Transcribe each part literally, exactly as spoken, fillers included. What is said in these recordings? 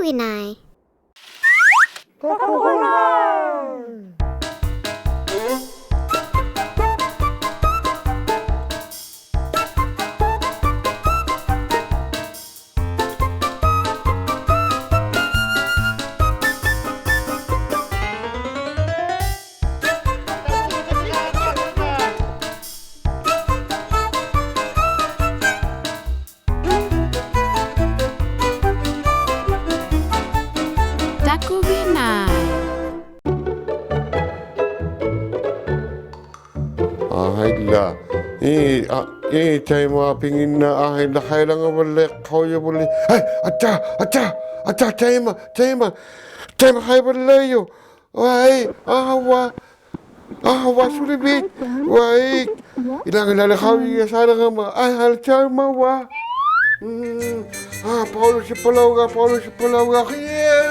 ᑕᑯᒋᓇᐃ. ᑕᑯᒋᓇᐃ. ᐊᕼᐊᐃᓛ. ᐄ, ᐊ, ᐄ, ᑕᐃᒪ ᐱᖏᓐᓇ, ᐊᕼᐊᐃᓛ, ᕼᐊᐃᓚᖓᕙᓪᓚᐃ ᖃᐅᔨᕙᓪᓕ. ᕼᐊᐃ, ᐊᑖ, ᐊᑖ, ᐊᑖ, ᑕᐃᒪ, ᑕᐃᒪ, ᑕᐃᒪ ᖃᐃᕙᓪᓚᐃᔪᖅ. ᐅᐊᐃ, ᐊᕼᐊᕙ, ᐊᕼᐊᕙ, ᓱᓕᕖᑦ? ᐅᐊᐃ, ᐃᓛᓐᓂᓛᓕ ᖃᐅᔨᒋᔭᓵᓚᖓᒪ, ᐊᕼᐊᓛ ᑕᐃᒪ ᐅᐊ. ᒻᒻ, ᐋ, ᐸᐅᓗᓯ ᐸᓚᐅᒐ, ᐸᐅᓗᓯ ᐸᓚᐅᒐ, ᕼᐃ,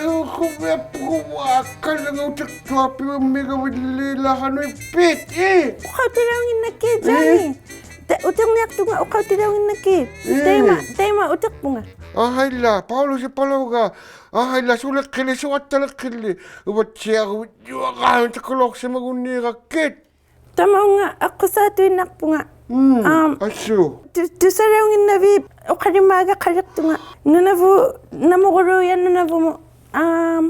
ᖁᕕᐊᑉᐳᖓ, ᐅᐊ, ᑲᓪᓚᖓ ᐅᑎᖅᑐᐊᐱᐅᒻᒥᒐᕕᓪᓕ ᓛ ᖃᓄᐃᑉᐱᑦ, ᐄ. ᐅᖃᐅᑎᓚᐅᙱᓐᓇᒃᑭᑦ, ᔮᓂ. ᐄ. ᑕ-, ᐅᑎᕐᓂᐊᖅᑐᖓ, ᐅᖃᐅᑎᓚᐅᙱᓐᓇᒃᑭᑦ. ᐄ. ᑕᐃᒪ, ᑕᐃᒪ ᐅᑎᖅᐳᖓ. ᐊᕼᐊᐃᓛ, ᐸᐅᓗᓯ ᐸᓚᐅᒐ, ᐊᕼᐊᐃᓛ, ᓱᓕᖅᑭᓪᓕ, ᓱᕙᑦᑕᓕᖅᑭᓪᓕ, ᐅᕙᑦᓯᐊᕈ ᔪᐊᕋ, ᑕᑯᓚᐅᖅᓯᒪᒍᓐᓃᕋᒃᑭᑦ. ᑕᒪᐅᖓ ᐊᖅᑯᓵᑐᐃᓐᓇᖅᐳᖓ. ᒻᒻ, ᐊᒻ, ᐊᓱ. ᑐ-, ᑐᓴᓚᐅᙱᓐᓇᕕᑦ ᐅᖃᓕᒫᒐᖃᓕᖅᑐᖓ. ᓄᓇᕗᑦ ᓇᒧᕈᓘᔭᖅ ᓄᓇᕗᒧᑦ. ᐊᒻ,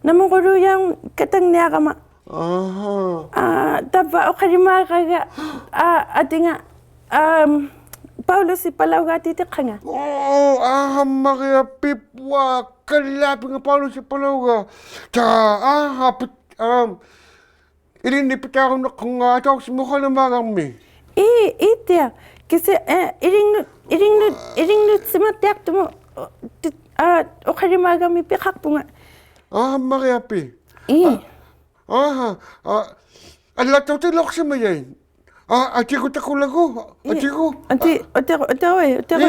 ᓇᒧᕈᓘᔭᖅ ᑲᑕᖕᓂᐊᕋᒪ. ᐊᕼᐊ. ᐋ, ᑕᕝᕙ ᐅᖃᓕᒫᒐᒐ, ᐋ, ᐊᑎᖓ, ᐊᒻ, ᐸᐅᓗᓯ ᐸᓚᐅᒐ ᑎᑎᖅᑲᖓ. ᐆ, ᐊᕼᐊᒻᒪᕆᐊᐱᒃ ᐅᐊ, ᑲᓪᓚᐱᖓ ᐸᐅᓗᓯ ᐸᓚᐅᒐ. ᑕ, ᐊᕼᐊ, ᐱᑦ-, ᐊᒻ, ᐃᓕᓐᓂᒃ ᐱᑖᕈᓐᓇᖅᑯᖓ ᐊᑕᐅᓯᕐᒥᒃ ᐅᖃᓕᒫᒐᕐᒥᒃ. ᐄ, ᐄᑦᑎᐊᖅ. ᑭᓯ, ᐁ, ᐃᓕᖕᓄᑦ, ᐃᓕᖕᓄᑦ, ᐃᓕᖕᓄᑦᓯᒪᑦᑎᐊᖅᑐᒧᑦ, ᑎ-, ᐋ, ᐅᖃᓕᒫᒐᕐᒥᒃ ᐱᖃᖅᐳᖓ. ᐊᕼᐊᒻᒪᕆᐊᐱᒃ. ᐄ. ᐊ, ᐊᕼᐊ, ᐊ, ᐊᓪᓚᑦᑕᐅᑎᓚᐅᖅᓯᒪᔭᐃᑦ. ᐊ, ᐊᑎᒍᑦ ᑕᑯᓚᒍ, ᐄ. ᐊᑎᒍ. ᐊᑏ, ᐅᑎᕐ-, ᐅᑎᕐᕕᑦ, ᐅᑎᕐᕕᑦ. ᐄ.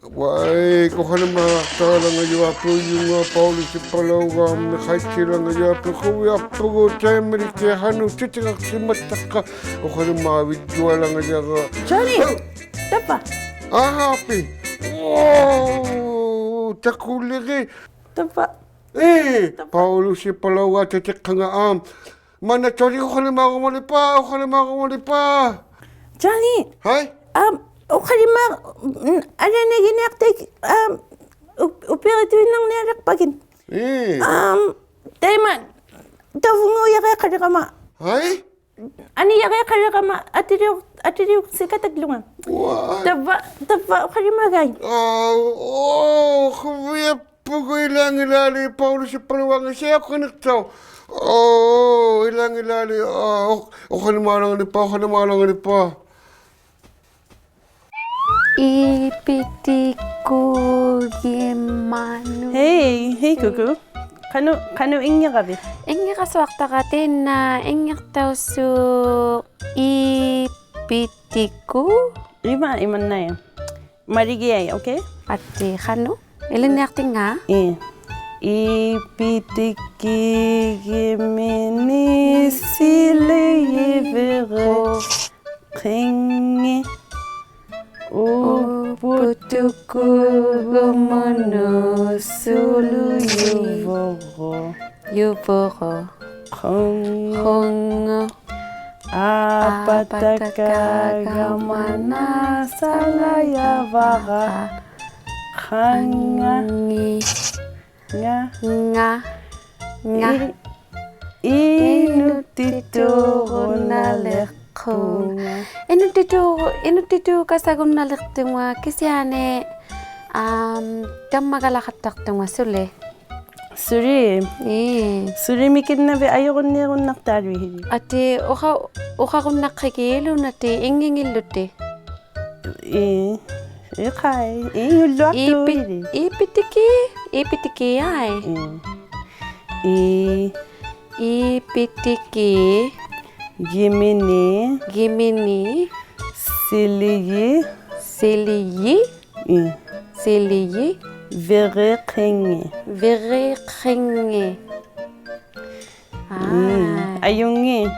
ᐅᐊᐃ, ᐅᖃᓕᒫᖅᑕᓚᖓᔪᐊᐱᒃ ᐅᔪᖓ ᐸᐅᓗᓯ ᐸᓚᐅᒐᕐᒥᒃ ᖃᐃᑦᑎᓚᖓᔪᐊᐱᒃ ᖁᕕᐊᑉᐳᒍ ᑕᐃᒪᓕᑭᐊᖅ ᖃᓄᖅ ᑎᑎᖓᖅᓯᒪᑦᑕᖅᑲ ᐅᖃᓕᒫᕕᔾᔪᐊᓚᖓᔭᕋ. ᔮᓂ, ᑕᕝᕙ. ᐊᕼᐊᐱᒃ. ᐆ, ᑕᑯᓕᕆᑦ. ᑕᕝᕙ. ᐄ, ᑕᕝᕙ. ᐸᐅᓗᓯ ᐸᓚᐅᒐ ᑎᑎᖅᑲᖓ ᐊᒻ. ᒫᓐᓇ ᔮᓂ ᐅᖃᓕᒫᕈᒪᓕᖅᐹ, ᐅᖃᓕᒫᕈᒪᓕᖅᐹ. ᔮᓂ. ᕼᐊᐃ? ᐊᒻ, ᐅᖃᓕᒫ, ᒻ, ᐊᓕᐊᓇᐃᒋᓂᐊᖅᑕᐃᑦ, ᐊᒻ, ᐅ-, ᐅᐱᕆᑐᐃᓐᓇᕐᓂᐊᓕᖅᐸᒋᑦ. ᐄ. ᐊᒻ, ᑕᐃᒪ, ᑕᕗᙵᐅᔭᕆᐊᖃᓕᕋᒪ. ᕼᐊᐃ? ᐊᓂᔭᕆᐊᖃᓕᕋᒪ ᐊᑎᓕᐅ-, ᐊᑎᓕᐅᖅᓯᑲᑕᒡᓗᖓ. ᐅᐊ. ᑕᕝᕙ, ᑕᕝᕙ ᐅᖃᓕᒫᒐᐃ. ᐋ, ᐆ, ᖁᕕᐊᑉ ᐳᒍ ᐃᓚᖏᓛᓕ ᐸᐅᓗᓯ ᐸᓗᕚᖓ ᓯᐊᖅᑯᓂᖅᑕᐅ. ᐆ, ᐃᓚᖏᓛᓕ, ᐋ, ᐅ-, ᐅᖃᓕᒫᓚᖓᓂᑉᐸ, ᐅᖃᓕᒫᓚᖓᓂᑉᐸ. ᐃᐱᑎᑯ ᒋᒥᓂ. ᕼᐃ, ᕼᐃ, ᑯᑯ. ᖃᓄ, ᖃᓄ ᐃᙱᕋᕕᑦ? ᐃᙱᕋᓱᐊᖅᑕᕋ ᑖᓐᓇ ᐃᙱᖅᑕᐅᓲᖅ ᐃᐱᑎᑯ. ᐃᒪ, ᐃᒪᓐᓇᐃ. ᒪᓕᒋᐊᐃ, okay? ᐊᑏ, ᖃᓄᖅ? ᐃᓕᓐᓂᐊᖅᑎᙵ? ᐄ. ᐃᐱᑎᑭ ᒋᒥᓂ ᓯᓕᔨ ᕕᕆᕿᖏ ᐅᐳᑐᑯᒍᒧᓄ ᓱᓗ ᔪᕗᕈ. ᔪᕗᕈ. ᖁᙵ. ᖁᙵ. ᐊᐸᑕᑲᒐᒪ ᓇᓴᓚᔭᕙᕋ. ᖃᙵ. ᖃᙵ. ᖓ. ᖓ. ᖓ. ᐃ-, ᐃᓄᑦᑎᑑᕈᓐᓇᓕᖅᑯᖓ. ᐃᓄᑦᑎᑑ-, ᐃᓄᑦᑎᑑᑲᓴᒍᓐᓇᓕᖅᑐᖓ ᑭᓯᐊᓂ, ᐊᒻ, ᑕᒪᒐᓚᖃᑦᑕᖅᑐᖓ ᓱᓕ. ᓱᓕ. ᐄ. ᓱᓕᒥᑭᓐᓇᕕᑦ ᐊᔪᕈᓐᓃᕈᓐᓇᖅᑖᓗᐃᑦ ᕼᐃᓕ. ᐊᑏ, ᐅᖃ-, ᐅᖃᕈᓐᓇᖅᑭᒃᑭᑦ ᐃᓘᓐᓇᑎᒃ ᐃᙱᙱᓪᓗᑎᒃ. ᐄ, ᐃᖃᐃ, ᐃᙱᓪᓗᐊᖅᑐᖅ ᐃᐱ-, ᕼᐃᓕ. ᐃᐱᑎᑭ, ᐃᐱᑎᑭ ᐊᐃ. ᐄ. ᐃ-, ᐃᐱᑎᑭ. ᒋᒥᓂ. ᒋᒥᓂ. ᓯᓕᔨ. ᓯᓕᔨ. ᐄ. ᓯᓕᔨ. ᕕᕆᖅᑭᖏ. ᕕᕆᖅᑭᖏ. ᐄ. ᐋ. ᐊᔪᙱ.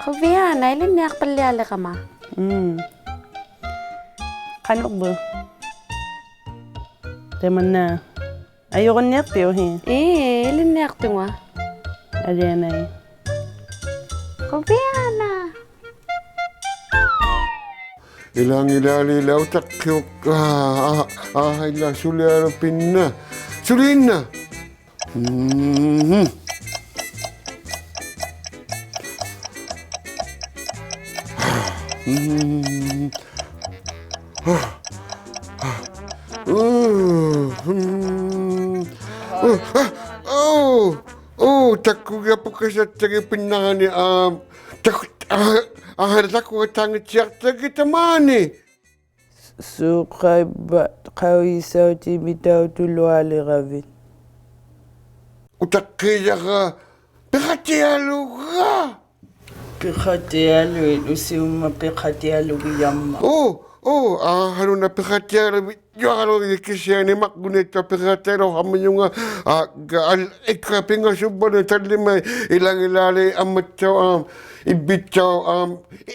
ᖁᕕᐊᓇ ᐃᓕᓐᓂᐊᖅᐸᓪᓕᐊᓕᕋᒪ. ᒻᒻ. ᖃᓄᖅ ᐱ. ᑕᐃᒪᓐᓇ. ᐊᔪᕈᓐᓃᖅᐱᐅᒃ ᕼᐃ? ᐄ, ᐃᓕᓐᓂᐊᖅᑐᖓ. ᐊᓕᐊᓇᐃ. ᖁᕕᐊᓇ. ᐃᓛᖏᓛᓕᓛ ᐅᑕᖅᑭᐅᖅ, ᐋ, ᐋ, ᐋ, ᐃᓛ ᓱᓕᐊᓗ ᐱᓐᓇ. ᓱᓕᓐᓇ. ᒻᒻ. ᒻᒻ. ᒻᒻ. ᐆ, ᐋ, ᐆ, ᐆ, ᑕᑯᒋᐊ ᐳᑲᓴᑦᑕᒋᑦ ᐱᓐᓇᕋᓂ, ᐋ, ᑕᑯ, ᐋ, ᐋ, ᑕᑯᒋᐊ ᑖᖏᑦᓯᐊᖅᑕᒋᑦ ᑕᒫᓂ. ᓲᖃᐃᒻᒪ ᖃᐅᔨᓴᐅᑎᒥᒃ ᑕᐅᑐᓗᐊᓕᕋᕕᑦ? ᐅᑕᖅᑭᔭᕋ ᐱᖃᑎᐊᓗᒐ. ᐱᖃᑎᐊᓗᐃᑦ, ᐅᓯᐅᒻᒪᑦ ᐱᖃᑎᐊᓗᒋᔭᒻᒪᑦ. ᐆ, ᐆ, ᐋ, ᖃᓄᓇ ᐱᖃᑎᐊᓗᕕᑦ, ᔪᐊᓗᒃ ᑭᓯᐊᓂ ᒪᕐᕉᓐᓃᑦᑐᖅ ᐱᖃᑎᐊᓗᖃᕐᒥᔪᖓ, ᐋ, ᖃ, ᐊᓪ, ᐃᒃᑲ ᐱᖓᓱᕙᓂ ᑕᓪᓕᒪᐃ, ᐃᓚᖏᓛᓕ ᐊᒻᒪᑦᑕᐅᖅ, ᐋᒻ, ᐃᕝᕕᑦᑕᐅᖅ, ᐋᒻ, ᐃ,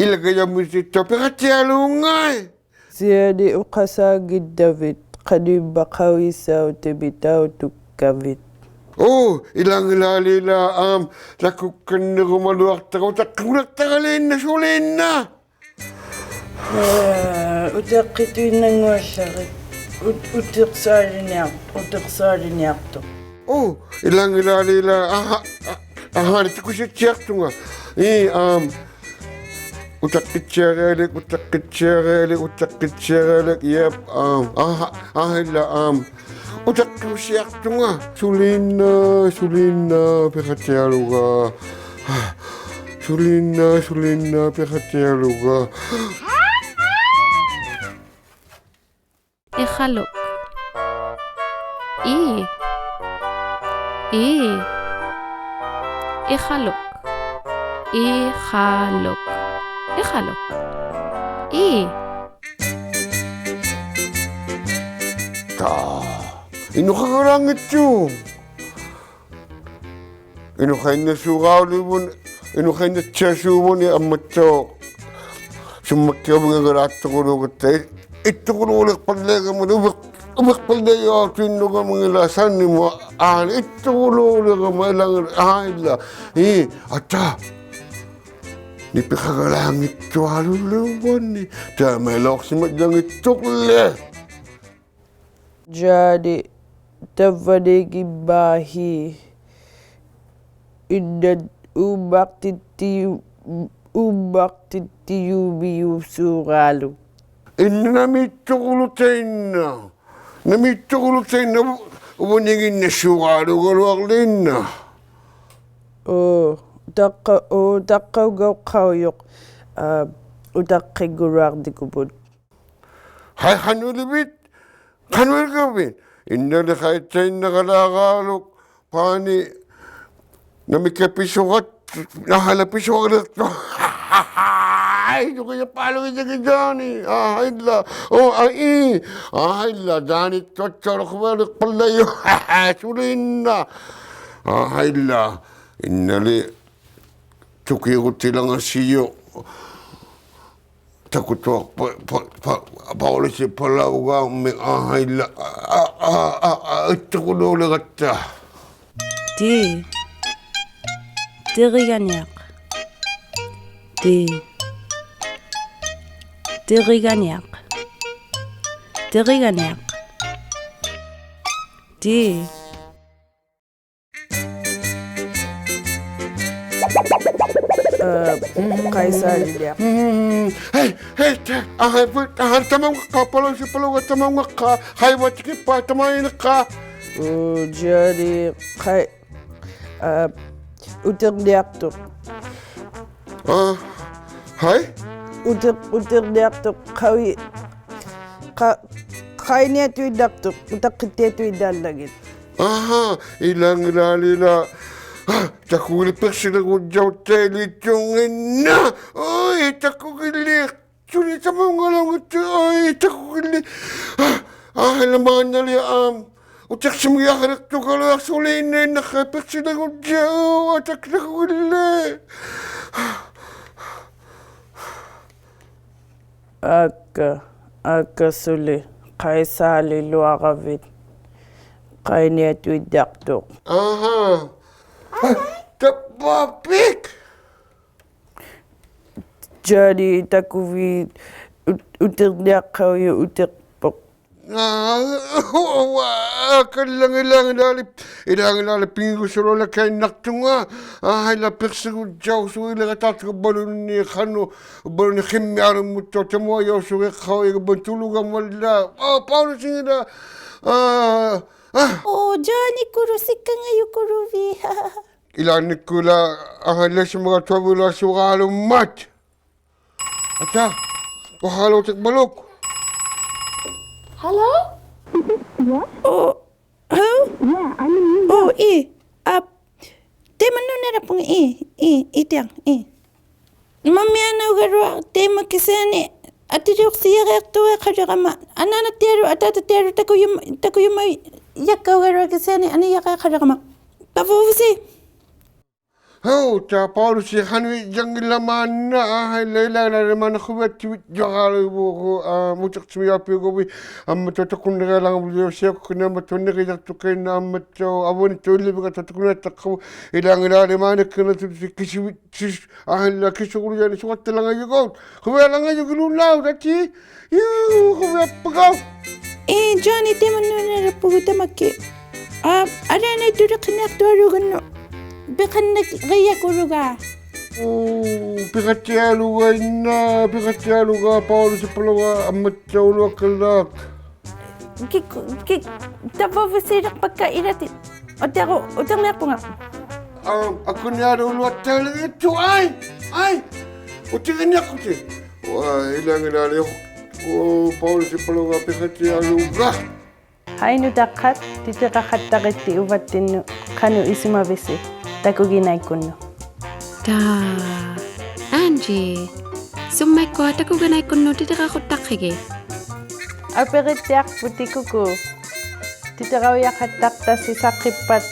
ᐃᓚᒐᔭᒥᑎᑦᑕᐅᖅ ᐱᖃᑎᐊᓗᖓᐃ. ᑭᓯᐊᓂ ᐅᖃᓵᙱᓐᓇᕕᑦ, ᖃᓄᐃᒻᒪ ᖃᐅᔨᓴᐅᑎᒥᒃ ᑕᐅᑐᒃᑲᕕᑦ? ᐆ, ᐃᓚᖏᓛᓕᓛ, ᐋᒻ, ᑕᑯᒃᑲᓐᓂᕈᒪᓗᐊᖅᑕᕋ ᐅᑕᖅᑭᒍᓕᖅᑕᕋᓕ ᐃᓐᓇ ᓱᓕ ᐃᓐᓇ. ᐋ, ᐅᑕᖅᑭᑐᐃᓐᓇᙳᐊᓪᓚᕆᑦ. ᐅᑦ, ᐅᑎᖅᓵᓕᓂᐊᖅ, ᐅᑎᖅᓵᓕᓂᐊᖅᑐᖅ. ᐆ, ᐃᓚᖏᓛᓕᓛ, ᐊᕼᐊ, ᐊ, ᐊᕼᐊ, ᑎᑯᓯᑦᓯᐊᖅᑐᖓ. ᐄ, ᐋᒻ, ᐅᑕᖅᑭᑦᓯᐊᕆᐊᓕᒃ, ᐅᑕᖅᑭᑦᓯᐊᕆᐊᓕᒃ, ᐅᑕᖅᑭᑦᓯᐊᕆᐊᓕᒃ, ᔭᑉ, ᐋᒻ, ᐊᕼᐊ, ᐊᕼᐊ ᐃᓛ, ᐋᒻ, ᐅᑕᖅᑭᐅᓯᐊᖅᑐᖓ. ᓱᓕ ᐃᓐᓇ, ᓱᓕ ᐃᓐᓇ, ᐱᖃᑎᐊᓗᒐ. ᓱᓕ ᐃᓐᓇ, ᓱᓕ ᐃᓐᓇ, ᐱᖃᑎᐊᓗᒐ. ᐃᖃᓗᒃ. ᐃ. ᐃ. ᐃᖃᓗᒃ. ᐃᖃᓗᒃ. ᐃᖃᓗᒃ. ᐃ. ᑕ. ᐃᓄᖃᒐᓛᙱᑦᑐᖅ. ᐃᓄᖃᐃᓐᓇᓲᖑᓪᓕᕗᑦ, ᐃᓄᖃᐃᓐᓇᑦᓯᐊᓲᕗᑦ ᐊᒻᒪᑦᑕᐅᖅ. ᓱᒻᒪᒃᑭᐊᕐᕕᖓᒐᓛᑦᑐᖁᓘᒐᑦᑕ, ᐃᑦᑐᖁᓘᓕᖅᐸᓪᓚᐃᒐᒪ, ᐅᕕᖅ, ᐅᕕᖅᐸᓪᓚᐃᔪᐊᖅᑐᐃᓐᓄᒐᒪ ᐃᓛ ᓴᓐᓂᒧᑦ, ᐋ, ᐃᑦᑐᖁᓘᓕᕋᒪ ᐃᓚᖏᓪ, ᐋ, ᐃᓛ, ᐄ, ᐊᑖ. ᓂᐱᖃᒐᓛᙱᑦᑐᐊᓘᓕᕙᓐᓂ, ᑕᒪᐃᓚᐅᖅᓯᒪᔾᔭᙱᑦᑐᖅᓕ. ᔮᓂ, ᑕᕝᕙᓃᙱᒻᒪᕼᐃ, ᐃᓐᓇ ᐆᒻᒪᖅᑎᑦᑎᔪ-, ᐆᒻᒪᖅᑎᑦᑎᔪᒥᔪᓲᖑᒐᓗ. ᐃᓐᓇ ᓇᒦᑦᑐᑯᓗᑕᐃᓐᓇ, ᓇᒦᑦᑐᑯᓗᑕᐃᓐᓇ, ᐅ-, ᐅᕙᓂᖏᓐᓇᓲᖑᒐᓗᐊᓗᐊᖅᓕ ᐃᓐᓇ. ᐆ, ᑕᖅᑲ-, ᐆ, ᑕᖅᑲᐅᒐᐅᖅᑲᐅᔪᖅ, ᐋ, ᐅᑕᖅᑭᒍᓗᐊᕐᓂᑯᕗᑦ. ᕼᐊᐃ, ᖃᓄᐃᓕᕕᑦ, ᖃᓄᐃᓕᕕᑦ, ᐃᓐᓇᓕ ᖃᐃᑦᑕᐃᓐᓇᒐᓛᒐᓗᒃ, ᐹᓂ, ᓇᒥᑭᐊᖅ ᐱᓱᕋᑦ, ᓇᕼᐊᓚ ᐱᓱᕋᓕᖅᑐᖅ, ᕼᐊᐃ, ᔪᕆᐊᖅᐸᓗᒃ ᐃᓚᖏᑦ ᔮᓂ, ᐊᕼᐊᐃᓛ, ᐆ, ᐊᐃ, ᐊᕼᐊᐃᓛ, ᔮᓂ, ᑐᐊᑦᓴᐅᓗᖅᐸᓪᓚᖅᐸᓪᓚᐃᔪᖅ, ᓱᓕ ᐃᓐᓇ, ᐊᕼᐊᐃᓛ, ᐃᓐᓇᓕ, ᑐᑭᒍᑎᓚᖓᓯᔪᖅ. ᑕᑯᑐᐊᖅ ᐸ-, ᐸ-, ᐸ-, ᐸᐅᓕᓯ ᐸᓚᐅᒑᒻᒥᒃ ᐊᕼᐊᐃᓛ, ᐊ, ᐊ, ᐊ, ᐊ, ᐃᑦᑐᑯᓘᓕᕋᑦᑕ. ᑎ. ᑎᕆᒐᓂᐊᖅ. ᑎ. ᑎᕆᒐᓂᐊᖅ. ᑎᕆᒐᓂᐊᖅ. ᑎ. ᐋ, ᖃᐃᓴᓕᓕᐊᖅ. ᕼᐊᐃ, ᕼᐊᐃ, ᑕ-, ᐊᕼᐊᐃ, ᕼᐊᐃ, ᑕᒪᐅᖓᖅᑲ, ᐸᓚᐅᓯ ᐸᓚᐅᒐ ᑕᒪᐅᖓᖅᑲ, ᕼᐊᐃ, ᕙᑎᑭᑉᐸ ᑕᒪᐃᓂᖅᑲ. ᐆ, ᔮᓂ, ᖃᐃ, ᐋ, ᐅᑎᕐᓂᐊᖅᑐᖅ. ᐋ, ᕼᐊᐃ? ᐅᑎᕐ-, ᐅᑎᕐᓂᐊᖅᑐᖅ, ᖃᐅᔨ-, ᖃ-, ᖃᐃᓂᐊᑐᐃᓐᓇᖅᑐᖅ, ᐅᑕᖅᑭᑦᑎᐊᑐᐃᓐᓇᓚᖏᑦ. ᐊᕼᐊ, ᐃᓚᖏᓛᓕᓛ. ᑕᑯᒋᓕ ᐱᖅᓯᓕᕈᔾᔭᐅᑦᑕᐃᓕᑦᑐᖏᓐᓇ. ᐆᐃ, ᑕᑯᒋᓕ. ᓱᓕ ᑕᒪᐅᖓᓚᐅᙱᑦᑐᖅ, ᐊᐃ, ᑕᑯᒋᓕ. ᐊᕼᐊ, ᓚᒫᓐᓇᓕ, ᐊᒻ, ᐅᑕᖅᓯᒪᒋᐊᖃᓕᖅᑐᒐᓗᐊᖅ ᓱᓕ ᐃᓐᓇ ᐃᓐᓇᖃᐃ ᐱᖅᓯᓕᕈᔾᔭᐅ, ᑕᑯ-, ᑕᑯᒋᓕ. ᐋᒃᑲ, ᐋᒃᑲ ᓱᓕ, ᖃᐃᓴᓕᓗᐊᕋᕕᑦ. ᖃᐃᓂᐊᑐᐃᔮᖅᑐᖅ. ᐊᕼᐊ. ᑕᕝᕙᐱᒃ. ᔮᓂ ᑕᑯᕖᑦ ᐅᑦ-, ᐅᑎᕐᓂᐊᖅᑲᐅᔪᖅ ᐅᑎᖅᐳᖅ. ᐋ, ᐅᐊ, ᑲᓪᓚᖓ ᐃᓚᖏᓛᓕ, ᐃᓚᖏᓛᓕ ᐱᖏᒍᓱᓗᓚ ᑲᐃᓐᓇᖅᑐᖓ. ᐋ, ᐃᓛ ᐱᖅᓯᒍᔾᔭᐅᓱᓕᕋᑖᖅᑐᖓ ᐅᕝᕙᓘᓐᓃᑦ ᖃᓄᖅ, ᐅᕝᕙᓘᓐᓃᑦ ᕿᒻᒥᐊᓗᒻᒧᑦᑕᐅᖅ ᑕᒧᐊᔭᐅᓱᒋᖅᑲᐅ ᐃᒍᕙᓐ ᑐᓗᒐᒪᓪᓚ. ᐋ, ᐸᐅᓗᓯᖏᓚ. ᐋ, ᐋ. ᐆ, ᔮᓂ ᑯᓗᓯᒃᑲᖓᔪᒃ ᑯᓗᕖᑦ. ᐃᓛᓐᓂᒃᑯᓗᒃ, ᐋ, ᐃᓚᓯᒪᒐᑐᐊᕕᓗᐊᓱᒐᓗᒻᒪᑦ. ᐊᑏ, ᐅᖃᓗᑎᒃ ᐸᓗᒃ. Hello? ᐆ, hello? Yeah, I'm in New York. ᐆ, ᐄ, ᐋ, ᑕᐃᒪᓐᓄᓇᕋᐳᖓ, ᐄ, ᐄ, ᐄ, ᑎᐊᖅ, ᐄ. ᒪᒥᐊᓇᐅᒐᓗᐊᖅ ᑕᐃᒪ ᑭᓯᐊᓂ, ᐊᑎᓕᐅᖅᓯᔭᕆᐊᖅᑐᖓ ᖃᓕᕋᒪ. ᐊᓈᓇᑦᑎᐊᓗ, ᐊᑖᑕᑦᑎᐊᓗ, ᑕᑯᔪᒪ-, ᑕᑯᔪᒪᔭᒃᑲᐅᒐᓗᐊᖅ ᑭᓯᐊᓂ, ᐊᓂᔭᕋ ᖃᓕᕋᒪ. ᑕᕝᕙᐅᕕᓯ. ᕼᐆ, ᑕ ᐸᐅᓗᓯ ᖃᓄᐃᔮᙱᓚᒫᓐᓇ, ᐋ, ᐃᓛ, ᐃᓛ, ᓛ, ᒪᓇ ᖁᕕᐊᑦᑎᕕᔾᔪᐊᓘᕗᖅ, ᐋ, ᒧᑦᓴᖅᓯᒪᔭᐱᐅᒍᕕᑦ, ᐊᒻᒪᑦᑕᐅᖅ ᑕᑯᓐᓇᕋᓛᖓᕕᔪᖅ ᓯᐊᒃᑯᖅ ᓈᒻᒪᑦᑕᐅᖅ ᓂᕿᔭᖅᑐᖃᐃᓐᓇ, ᐊᒻᒪᑦᑕᐅᖅ ᐊᕙᓂᑦᑕᐅᖅ ᐃᓪᓕᕕᖓᑦᑕᐅᖅ ᑕᑯᓐᓇᖅᑕᖅᑲᕗᑦ, ᐃᓛ, ᐃᓛ, ᓕᒫᓂᒃᑲᓐᓇ ᑐᓴᕈᓗᒃ ᑭᓱ-, ᓯ-, ᐋ, ᐃᓛ ᑭᓱᕈᓗᒃ ᔮᓂ ᓱᒪᑦᑕᓚᖓᔪᒍᑦ. ᖁᕕᐊᓚᖓᔪᒍᓗ ᓚᐅᕋᑎ. ᔫ, ᖁᕕᐊᑉᐸᒍ. ᐄ, ᔮᓂ, ᑕᐃᒪᓐᓄᓇᕋᐳᒍᑦ ᑕᒪᒃᑭᑦ. ᐋ, ᐊᓕᐊᓇᐃᑦᑐᓕᖅᓯᓂᐊᖅᑐᐊᓘᒐᓐᓄᒃ. ᐱᖃᓐᓇᕆᔭᑯᓗᒐ. ᐆ, ᐱᖃᑦᑎᐊᓘᒐᐃᓐᓇ, ᐱᖃᑦᑎᐊᓘᒐ, ᐸᐅᓗᓯ ᐸᓗᒐ, ᐊᒻᒪᑦᑕᐅᖅ ᐅᓗᐊᒃᑲᓪᓚᒃ. ᑭᒃ, ᑭᒃ, ᑕᕝᕙᐅᕕᓯᓕᖅᐸᒃᑲ ᐃᓚᑎᑦ. ᐅᑎᕐᖁ-, ᐅᑎᕐᓂᐊᖅᐳᖓ. ᐋ, ᐊᑯᓂᐊᓘ ᐅᓗᐊᑦᑕᓕᖅᑐᖅ, ᐊᐃ, ᐊᐃ, ᐅᑎᕐᓂᐊᖅᑯᑎᑦ. ᐅᐊ, ᐃᓚᖏᓛᓕ, ᐆ, ᐸᐅᓗᓯ ᐸᓗᒐ ᐱᖃᑦᑎᐊᓘᒐ. ᕼᐊᐃ ᓄᑕᖅᑲᑦ, ᑎᑎᕋᖃᑦᑕᕆᑦᑎ ᐅᕙᑦᑎᓐᓄᑦ ᖃᓄᖅ ᐃᓱᒪᕕᓯ, ᑕᑯᒋᓇᐃᒃᑯᓐᓄᑦ. ᑕ, Angie, ᓱᒻᒪᐃᒃᑯᐊ ᑕᑯᒋᓇᐃᒃᑯᓐᓄᑦ ᑎᑎᕋᖁᑦᑕᖅᑭᒋᑦ? ᐊᐱᕆᑦᑎᐊᖅᐳᑎᑦ ᑯᑯ. ᑎᑎᕋᐅᔭᖃᑦᑕᖅᑕᓯ ᓴᖅᑭᑉᐸᑦ,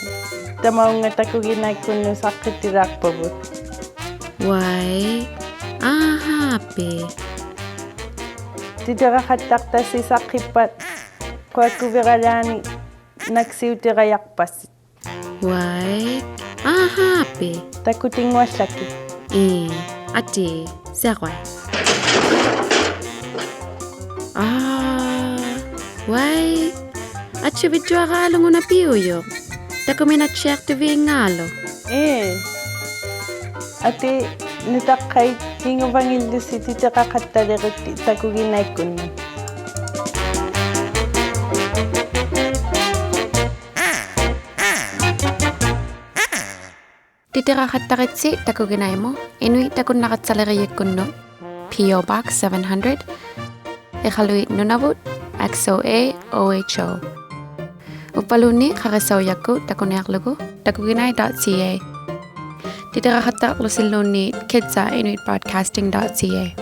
ᑕᒪᐅᖓ ᑕᑯᒋᓇᐃᒃᑯᓐᓄᑦ ᓴᖅᑭᑎᓛᖅᐸᕗᑦ. ᐅᐊᐃ, ᐊᕼᐊᐱ. ᑎᑎᕋᖃᑦᑕᖅᑕᓯ ᓴᖅᑭᑉᐸᑦ, ᖁᐊᒃᑯᕕᕋᓛᓂ ᓇᒃᓯᐅᑎᒐᔭᖅᐸᓯ. ᐅᐊᐃ, ᐊᕼᐊᐱ. ᑕᑯᑎᙳᐊᓪᓚᒋᑦ. ᐄ, ᐊᑏ, ᓯᕐᕈᐊᐃ. ᐋ, ᐅᐊᐃ, ᐊᑦᓯᕕᔾᔪᐊᕌᓗᒃ ᐅᓇ ᐱᐅᔪᖅ. ᑕᑯᒥᓇᑦᓯᐊᖅᑐᕕᖔᓗᒃ. ᐄ, ᐊᑏ, ᓄᑕᖅᑲᐃᑦ ᑭᖑᕙᖏᓪᓗᓯ ᑎᑎᕋᖃᑦᑕᓕᕆᑦᑎ ᑕᑯᒋᓇᐃᒃᑯᓐᓄᑦ. ᑎᑎᕋᖃᑦᑕᕆᑦᓯ ᑕᑯᒋᓇᐃᒧᑦ, ᐃᓄᐃᑦ ᑕᑯᓐᓇᒐᑦᓴᓕᕆᔨᒃᑯᓐᓄᑦ, P O Box seven hundred, ᐃᖃᓗᐃᑦ ᓄᓇᕗᑦ, X O A O H O. ᐅᕝᕙᓘᓐᓃᑦ ᖃᕆᓴᐅᔭᒃᑯᑦ ᑕᑯᓂᐊᕐᓗᒍ, takuginai dot C A. ᑎᑎᕋᖃᑦᑕᕐᓗᓯᓘᓐᓃᑦ kids at inuit broadcasting dot C A.